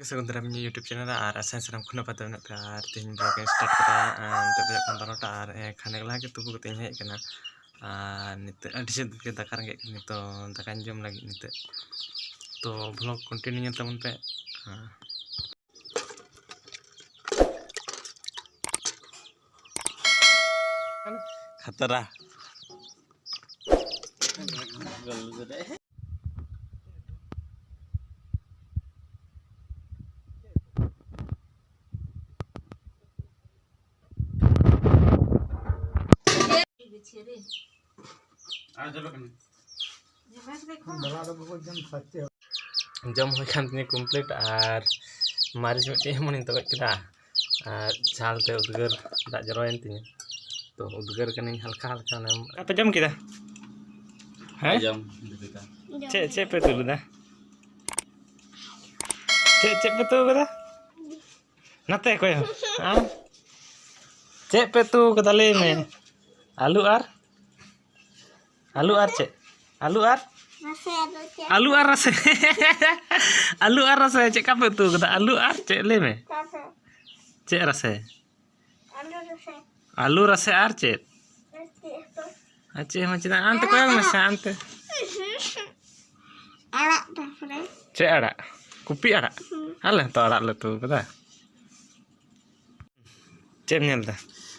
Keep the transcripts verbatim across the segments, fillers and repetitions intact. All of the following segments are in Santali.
ᱥᱟᱹᱜᱩᱱ ᱫᱟᱨᱟᱢ ᱤᱧᱟᱹᱜ YouTube channel ᱨᱮ, ᱟᱨ ᱟᱥᱟᱭᱟᱹᱧ ᱥᱟᱱᱟᱢ ᱠᱚ ᱱᱟᱯᱟᱭ ᱛᱮ ᱢᱮᱱᱟᱜ ᱯᱮᱭᱟ᱾ ᱟᱨ ᱛᱮᱦᱮᱧ vlog ᱤᱧ start ᱠᱟᱫᱟ᱾ ᱟᱨ ᱱᱤᱛᱚᱜ ᱵᱟᱡᱟᱜ ᱠᱟᱱᱟ ᱵᱟᱨᱚᱴᱟ, ᱟᱨ, ᱮ, ᱠᱷᱟᱱᱮᱠ ᱞᱟᱦᱟ ᱜᱮ ᱛᱩᱯᱩ ᱠᱟᱛᱮ ᱤᱧ ᱦᱮᱡ ᱟᱠᱟᱱᱟ᱾ ᱟᱨ ᱱᱤᱛᱚᱜ ᱟᱹᱰᱤ ᱡᱳᱨ ᱜᱮ ᱫᱟᱠᱟ ᱨᱮᱸᱜᱮᱡ ᱠᱟᱱᱟ, ᱱᱤᱛᱚᱜ ᱫᱟᱠᱟᱧ ᱡᱚᱢ ᱞᱟᱹᱜᱤᱫ ᱱᱤᱛᱚᱜ᱾ ᱛᱚ vlog continue ᱧᱮᱞ ᱛᱟᱵᱚᱱ ᱯᱮ᱾ ᱦᱮᱸ᱾ ᱠᱷᱟᱛᱨᱟ᱾ ᱡᱚᱢ ᱦᱩᱭ ᱠᱟᱱ ᱛᱤᱧᱟᱹ complete, ᱟᱨ ᱢᱟᱹᱨᱤᱪ ᱢᱤᱫᱴᱮᱡ ᱮᱢᱚᱱᱤᱧ ᱛᱚᱜᱚᱡ ᱠᱮᱫᱟ, ᱟᱨ ᱡᱷᱟᱞ ᱛᱮ ᱩᱫᱽᱜᱟᱹᱨ ᱫᱟᱜ ᱡᱚᱨᱚᱭᱮᱱ ᱛᱤᱧᱟᱹ᱾ ᱛᱚ ᱩᱫᱽᱜᱟᱹᱨ ᱠᱟᱹᱱᱟᱹᱧ ᱦᱟᱞᱠᱟ ᱦᱟᱞᱠᱟ᱾ ᱚᱱᱮ ᱟᱯᱮ ᱡᱚᱢ ᱠᱮᱫᱟ? ᱦᱮᱸ? ᱡᱚᱢ ᱠᱮᱫᱟ᱾ ᱪᱮᱫ, ᱪᱮᱫ ᱯᱮ ᱩᱛᱩ ᱞᱮᱫᱟ? ᱪᱮᱫ, ᱪᱮᱫ ᱯᱮ ᱩᱛᱩ ᱠᱟᱫᱟ? ᱱᱟᱛᱮ ᱚᱠᱚᱭ ᱦᱚᱸ? ᱟᱢ? ᱪᱮᱫ ᱯᱮ ᱩᱛᱩ ᱠᱟᱫᱟ ᱞᱟᱹᱭ ᱢᱮ? ᱟᱹᱞᱩ ᱟᱨ? ᱟᱹᱞᱩ ᱟᱨ ᱪᱮᱫ? ᱟᱹᱞᱩ ᱟᱨ? ᱨᱟᱥᱮ ᱟᱹᱞᱩ ᱪᱮᱫ? ᱟᱹᱞᱩ ᱟᱨ ᱨᱟᱥᱮ᱾ ᱟᱹᱞᱩ ᱟᱨ ᱨᱟᱥᱮ ᱪᱮᱫ ᱠᱟ ᱯᱮ ᱩᱛᱩ ᱠᱟᱫᱟ? ᱟᱹᱞᱩ ᱟᱨ ᱪᱮᱫ ᱞᱟᱹᱭ ᱢᱮ? ᱨᱟᱥᱮ᱾ ᱪᱮᱫ ᱨᱟᱥᱮ? ᱟᱹᱞᱩ ᱨᱟᱥᱮ᱾ ᱟᱹᱞᱩ ᱨᱟᱥᱮ ᱟᱨ ᱪᱮᱫ? ᱟᱨ ᱪᱮᱫ ᱦᱚᱸ? ᱟᱨ ᱪᱮᱫ ᱦᱚᱸ ᱪᱮᱫᱟᱜ? ᱟᱱᱛᱮ ᱠᱚᱭᱚᱜ ᱢᱮᱥᱮ, ᱟᱱᱛᱮ᱾ ᱟᱲᱟᱜ ᱛᱟᱨᱯᱚᱨᱮ᱾ ᱪᱮᱫ ᱟᱲᱟᱜ? ᱠᱩᱯᱤ ᱟᱲᱟᱜ? ᱦᱩᱸ᱾ ᱟᱞᱮ ᱦᱚᱸᱛᱚ ᱟᱲᱟᱜ ᱞᱮ ᱩᱛᱩ ᱠᱟᱫᱟ᱾ ᱪᱮᱫ ᱮᱢ ᱧᱮᱞ ᱮᱫᱟ?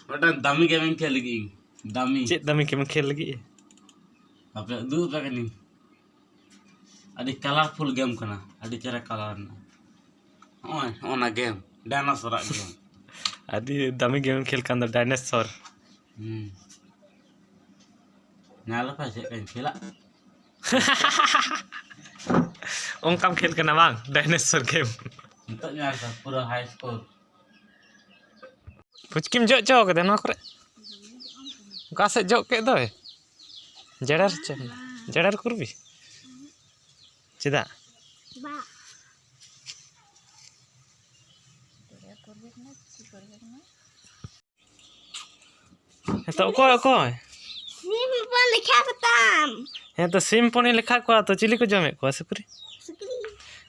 ᱢᱤᱫᱴᱟᱝ ᱫᱟᱢᱤ game ᱤᱧ ᱠᱷᱮᱞ ᱞᱟᱹᱜᱤᱫ ᱤᱧ᱾ ᱫᱟᱢᱤ᱾ ᱪᱮᱫ ᱫᱟᱢᱤ game ᱮᱢ ᱠᱷᱮᱞ ᱞᱟᱹᱜᱤᱫ? ᱦᱟᱯᱮ, ᱩᱫᱩᱜ ᱟᱯᱮ ᱠᱟᱹᱱᱟᱹᱧ᱾ ᱟᱹᱰᱤ colourful game ᱠᱟᱱᱟ, ᱟᱹᱰᱤ ᱪᱮᱦᱨᱟ colour ᱨᱮᱱᱟᱜ᱾ ᱦᱚᱸᱜᱼᱚᱭ, ᱦᱚᱸᱜᱼᱚ ᱱᱟ game, dinosaur ᱟᱜ game᱾ ᱟᱹᱰᱤ ᱫᱟᱢᱤ game ᱮᱢ ᱠᱷᱮᱞ ᱠᱟᱱ ᱫᱚ, dinosaur᱾ ᱦᱩᱸ᱾ ᱧᱮᱞ ᱯᱮ ᱪᱮᱫ ᱞᱮᱠᱟᱧ ᱠᱷᱮᱞᱟ᱾ ᱚᱱᱠᱟᱢ ᱠᱷᱮᱞ ᱠᱟᱱᱟ ᱵᱟᱝ, dinosaur game? ᱱᱤᱛᱚᱜ ᱧᱮᱞ ᱯᱮ, ᱯᱩᱨᱟᱹ high score᱾ ᱯᱷᱩᱪᱠᱤᱢ ᱡᱚᱜ ᱦᱚᱪᱚ ᱠᱟᱫᱟ ᱱᱚᱣᱟ ᱠᱚᱨᱮ? ᱚᱠᱟ ᱥᱮᱫ ᱡᱚᱜ ᱠᱮᱫ ᱫᱚᱭ? ᱡᱮᱲᱮᱨ ᱦᱚᱪᱚ ᱠᱟᱱᱟ᱾ ᱡᱮᱲᱮᱨ ᱠᱩᱨᱵᱤ? ᱪᱮᱫᱟᱜ? ᱵᱟ᱾ ᱦᱮᱸᱛᱚ, ᱚᱠᱚᱭ, ᱚᱠᱚᱭ? ᱥᱤᱢ ᱦᱚᱯᱚᱱ ᱞᱮᱠᱷᱟ ᱠᱚᱛᱟᱢ᱾ ᱦᱮᱸᱛᱚ, ᱥᱤᱢ ᱦᱚᱯᱚᱱᱤᱧ ᱞᱮᱠᱷᱟ ᱠᱚᱣᱟ ᱛᱚ, ᱪᱤᱞᱤ ᱠᱚ ᱡᱚᱢᱮᱫ ᱠᱚᱣᱟ? ᱥᱩᱠᱨᱤ? ᱥᱩᱠᱨᱤ᱾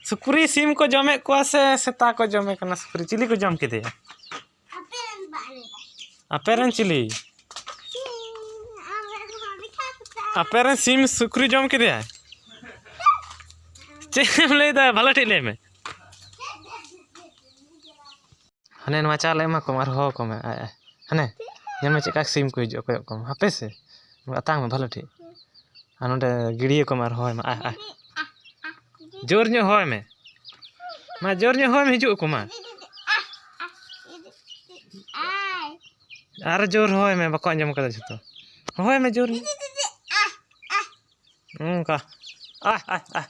ᱥᱩᱠᱨᱤ ᱥᱤᱢ ᱠᱚ ᱡᱚᱢᱮᱫ ᱠᱚᱣᱟ ᱥᱮ ᱥᱮᱛᱟ ᱠᱚ ᱡᱚᱢᱮ ᱠᱟᱱᱟ ᱥᱩᱠᱨᱤ? ᱪᱤᱞᱤ ᱠᱚ ᱡᱚᱢ ᱠᱮᱫᱮᱭᱟ? ᱟᱯᱮ ᱨᱮᱱ ᱪᱤᱞᱤ? ᱟᱯᱮ ᱨᱮᱱ ᱥᱤᱢ ᱥᱩᱠᱨᱤ ᱡᱚᱢ ᱠᱮᱫᱮᱭᱟᱭ? ᱪᱮᱫ ᱮᱢ ᱞᱟᱹᱭᱫᱟ? ᱵᱷᱟᱞᱮ ᱴᱷᱤᱠ ᱞᱟᱹᱭ ᱢᱮ᱾ ᱦᱟᱱᱮ ᱱᱚᱣᱟ ᱪᱟ ᱞᱮ ᱮᱢᱟ ᱠᱚᱢᱟ ᱟᱨ ᱦᱚᱦᱚ ᱠᱚᱢᱮ᱾ ᱟᱭ, ᱟᱭ᱾ ᱦᱟᱱᱮ ᱧᱮᱞ ᱢᱮ ᱪᱮᱫ ᱞᱮᱠᱟ ᱥᱤᱢ ᱠᱚ ᱦᱤᱡᱩᱜᱼᱟ, ᱠᱚᱭᱚᱜ ᱠᱚᱢ᱾ ᱦᱟᱯᱮ ᱥᱮ, ᱟᱛᱟᱝ ᱢᱮ ᱵᱷᱟᱞᱮ ᱴᱷᱤᱠ᱾ ᱟᱨ ᱱᱚᱰᱮ ᱜᱤᱰᱭᱟᱹ ᱠᱚᱢᱮ ᱟᱨ ᱦᱚᱦᱚᱭ ᱢᱮ᱾ ᱟᱭ, ᱟᱭ᱾ ᱡᱳᱨ ᱧᱚᱜ ᱦᱚᱦᱚᱭ ᱢᱮ᱾ ᱢᱟ ᱡᱳᱨ ᱧᱚᱜ ᱦᱚᱦᱚᱭ ᱢᱮ, ᱦᱤᱡᱩᱜ ᱟᱠᱚ ᱢᱟ᱾ ᱟᱨ ᱡᱳᱨ ᱦᱚᱦᱚᱭ ᱢᱮ, ᱵᱟᱠᱚ ᱟᱸᱡᱚᱢ ᱠᱟᱫᱟ ᱡᱷᱚᱛᱚ᱾ ᱦᱚᱦᱚᱭ ᱢᱮ ᱡᱳᱨ ᱧᱚᱜ᱾ ᱚᱱᱠᱟ᱾ ᱟᱦ, ᱟᱦ, ᱟᱦ᱾